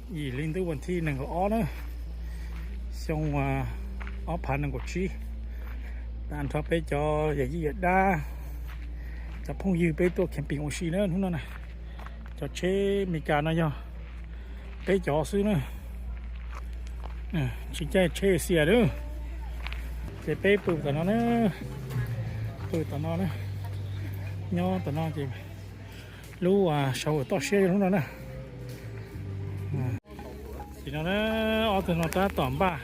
Yim hli ntuj vas thib nees nkaum ob na, xyoo ob phav nees nkaum tsib. Tag nrho peb cov yawm yij yawm dab, cov phooj ywg peb tuaj camping ua si na hnub no na. Cov tsheb Amelikas no yog peb cov xwb na, tsis caij tsheb Asia na. Ces peb pw tom no na, pw tom no na, nyob tom no ces lub shower toj siab yog lub no na. Ces no na, ob tug no tab tom npaj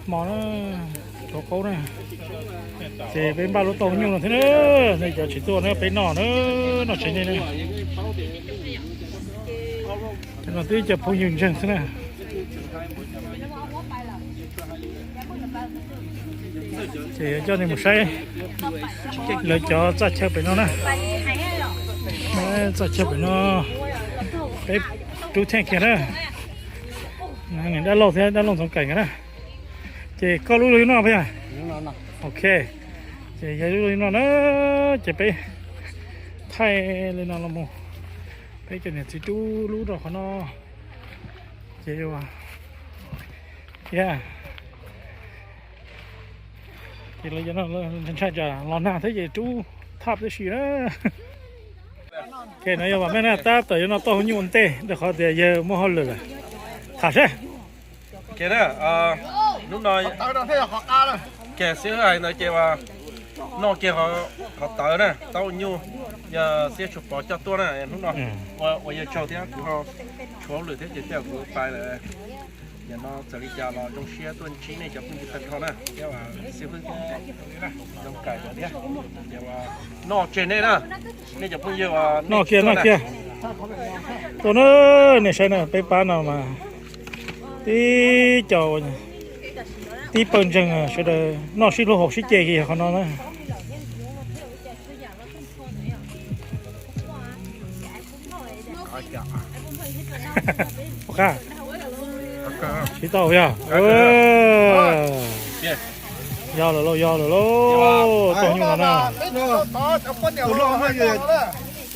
hmo na, rau qaub na. Ces peb npaj lub tauj nyuj no thiab na, nej cov tsis tuaj na peb noj na, noj tsev nej na. Cov no twb cov phooj ywg ntseeg xwb na. Ces yuav coj nej mus saib lawv cov txaj chaw pem no na. Txaj chaw pem no peb rub theej kiag na. Dab laug thiab dab laug Ntxoov Kaim nkawd na. Ces koj lub lub no puas yog? Ok, ces yog lub lub no na, ces peb thaij li no los mus, peb cov niam txiv rub lub rau qhov no. Ces, yeah, ces lawv ntshai tsam los nag thiab ces rub thaj tib si na. Ok, no yog vam meej na, tab tom yuav noj tauj hau nyuj ua ntej rau qhov tias yawg muaj hauj lwm lawm. Tham seb. Hnub no, ces xib hwb hais ntawd ces noj kiag qhov tawv na, tauj hau nyuj, yog xib hwb Tshuas Pov coj tuaj na. Hnub no ua yawg tsaug thiab kuv ho tshuav hauj lwm thiab ces tej zaum kuv pais lawm. Yog no txawm li cas los zoo siab tuaj ntsib nej cov phooj ywg tag nrho na, thiab xib hwb thiab Ntxoov Kaim thiab. Ces noj tseg nej na, nej cov phooj ywg noj kiag, noj kiag. Tuaj na, nej saib na, peb pab no mas tib co, tib pawg ntseeg sawv daws noj sib hlub haus sib ce kiag qhov no na. Sib tau yog. Yog lawm lauj, yog lawm lauj, tau nyuj no na.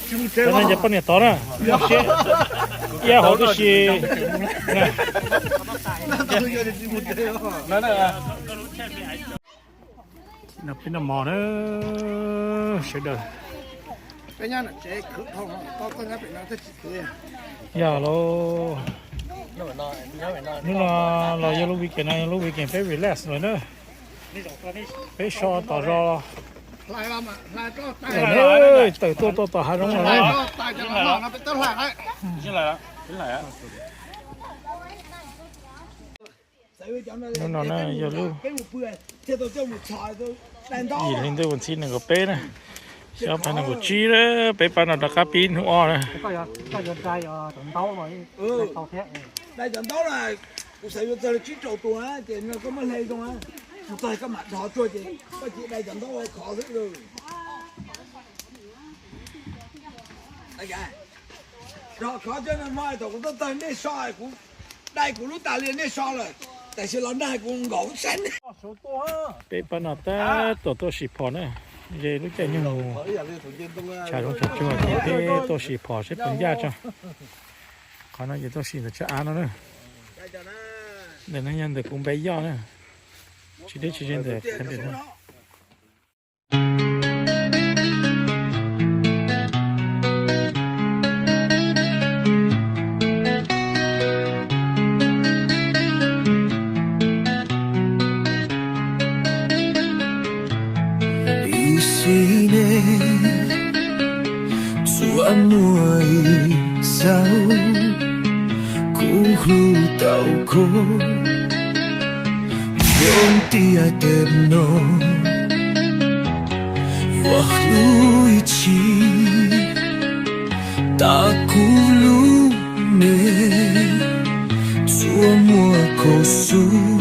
Cov no ces poj niam tod na, noj siab iab hauv tib si. No peb noj mov na, sawv daws. Yog lauj, hnub no los yog lub weekend no yog lub weekend peb relax lawm na. Peb so tom zos los, tawm tuaj tau tom hav zoov los na. Hnub no na yog lub yim hli ntuj vas thib nees nkaum peb na, xyoo ob phav nees nkaum tsib na, peb pab no rov qab pib hnub ob na. Dai cov ntaub na, kuv xav yuav txog li tsib rau tus na, ces koj muab hle zoo na. Kuv txog koj mam dhos tsuag ces koj cia dai cov ntaub khov xwb. Dhos khov coj nag hmo thaum kuv tuaj txog nej so, kuv dai kuv lub tas li nej so lawm, tam sim los nag kuv nkaum sab. Peb pab no tab tom tuaj sim phom na, ze lub caij nyoog tshav zoov tshav tsuag ces peb tuaj sim phom seb puas ncaj tso. Qhov no ces tuaj sim ntawm tshav av no na. Ntawm no yog ntawm kuv npe yoj na, tsis deb tsis ze ntawm qhov ntawm no. Ib sim neej txhua muaj ib zaug, kuv hlub tau koj, yoov tiaj tes no, ua hlub ib txhis, tas kuv lub neej, txhua muaj koj xub,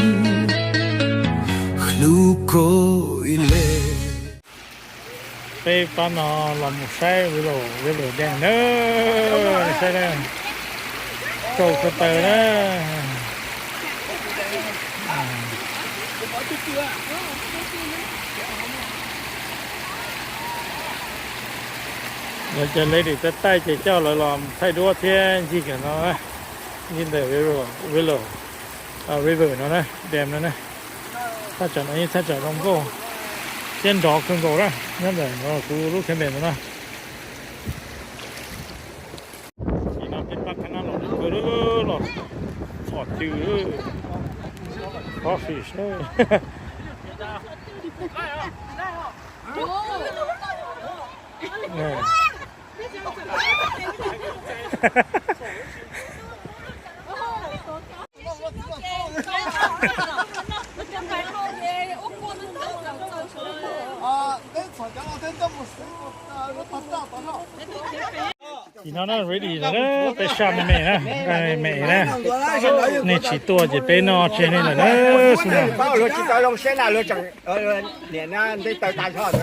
hlub koj ib leeg. Peb pab no los mus saib Willow, Willow Dam na, saib na, tsaus ko taw na. Lawv cov lady taij taij ces coj lawv los thaij duab thiab ncig kawm no na. Yeej ntawm Willow, Willow, River no na, dam no na. Thaj tsam no yeej thaj tsam zoo nkauj thiab nrov kawg nkaus na, nyob ntawm no kuv lub kheej pem ntawd na. Tim no peb pab khab nab los kawg los txhom cw, coffee. Tim no na ready lawm na, peb saj me me na, me me na. Nej tsis tuaj ces peb noj tseg nej lawm na, xwb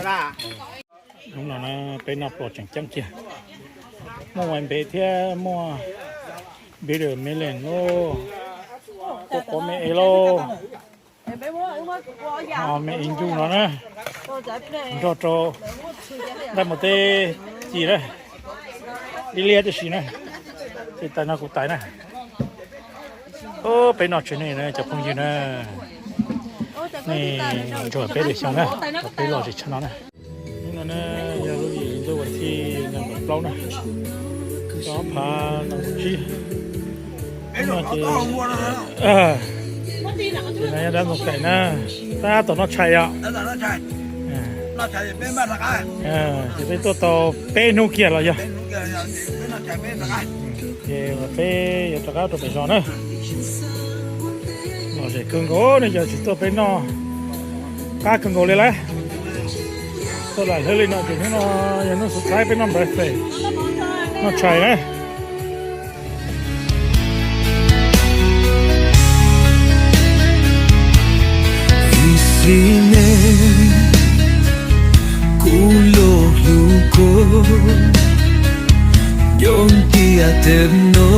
na. Hnub no na peb noj plos tseem ceeb kiag. Muaj wine npe thiab muaj bitter melon lauj, kuj quav me es lauj, me es ncuj no na, nrog rau nqaij mus teb ci na, ib liab tib si na, ces tais no kuv tais na. Peb noj tseg nej na cov phooj ywg na, nej ntsuag peb lwm xyoo na, peb lom zem tshaj no na. Hnub no na yog lub yim ntuj vas thib nees nkaum plaub na, ob phav nees nkaum tsib. Hnub no ces, ces no yog dab ntxoog kaim na, tab tom noj tshais yom. Ces peb tuaj tau peb hnub kiag los yog, ces peb yuav rov qab rau pem zos na. Lom zem kawg nkaus ne, yog tsis tuaj peb noj qab kawg nkaus li lawm. Tuaj lam hlwb li no ces hnub no yog hnub xub thawj peb noj breakfast, noj tshais na. Ib sim neej kuv los hlub koj, nyob ntiaj teb no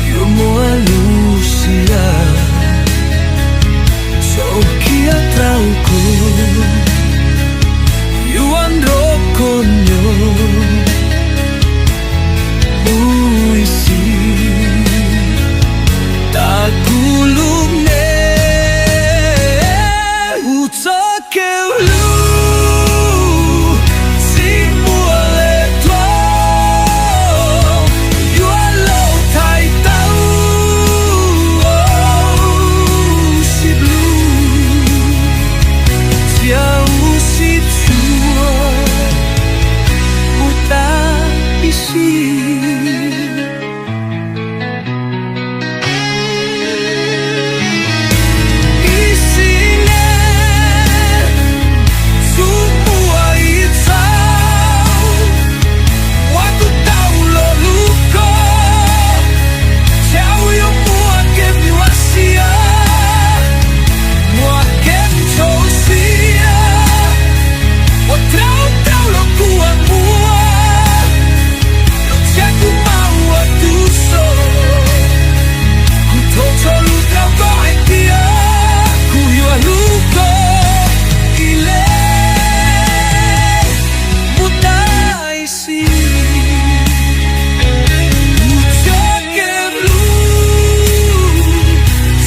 yuav muaj lub siab tso khiav rau koj, yuav nrog koj nyob mus ib sim. Tas kuv lub neej ua txoj kev hlub, tsis muaj lwm tus yuav los thaij tau. Ua si lub, cia ua si tsuag, mus tas ib sim. Ib sim neej tsuas muaj ib txhab, ua tus tau los hlub koj, tsis yuav muaj kev nyuaj siab, muaj kev txhaum siab, ua rau tau los kuj muaj, los tshab kuv mas ua tus so. Kuv thov txog lus rau koj hais tias kuv yuav hlub koj ib leeg mus tas ib sim. Ua txoj kev hlub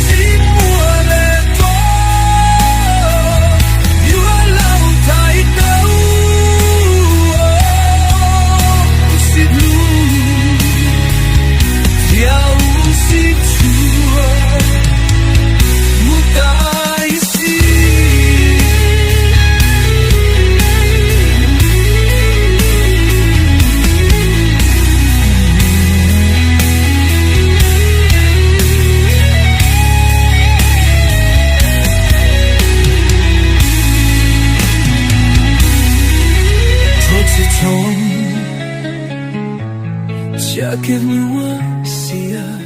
tsis muaj lwm tus yuav los thaij tau. Ua si lub, cia ua si tsuag, mus tas ib sim. Thov txim txhob cia kev nyuaj siab.